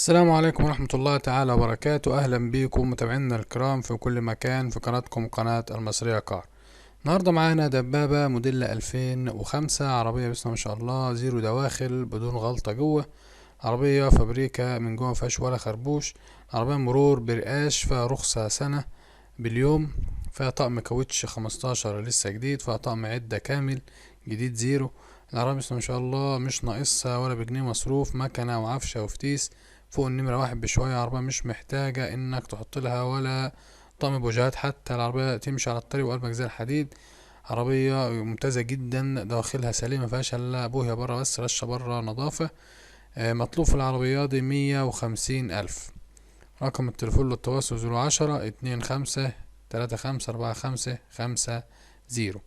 السلام عليكم ورحمة الله تعالى وبركاته. أهلا بكم متابعينا الكرام في كل مكان في قناتكم قناة المصرية كار. النهاردة معانا دبابة موديل 2005، عربية بسم الله ما شاء الله، زيرو دواخل بدون غلطة جوه، عربية فابريكا من جوه مفيهاش ولا خربوش، عربية مرور برقاش، فيها رخصة سنة باليوم، فيها طقم كاوتش 15 لسه جديد، فيها طقم عدة كامل جديد زيرو. العربية بسم الله ما شاء الله مش ناقصها ولا بجنيه مصروف، مكنة وعفشة وفتيس فوق النمرة واحد بشوية. عربية مش محتاجة انك تحط لها ولا طقم بوجهات، حتى العربية تمشي على الطريق وقلبك زي الحديد. عربية ممتازة جدا، دواخلها سليمة مفيهاش الا بوهية برا بس، رشة برا نظافة. مطلوب في العربية دي 150,000. رقم التليفون للتواصل 010 25 35 45 50.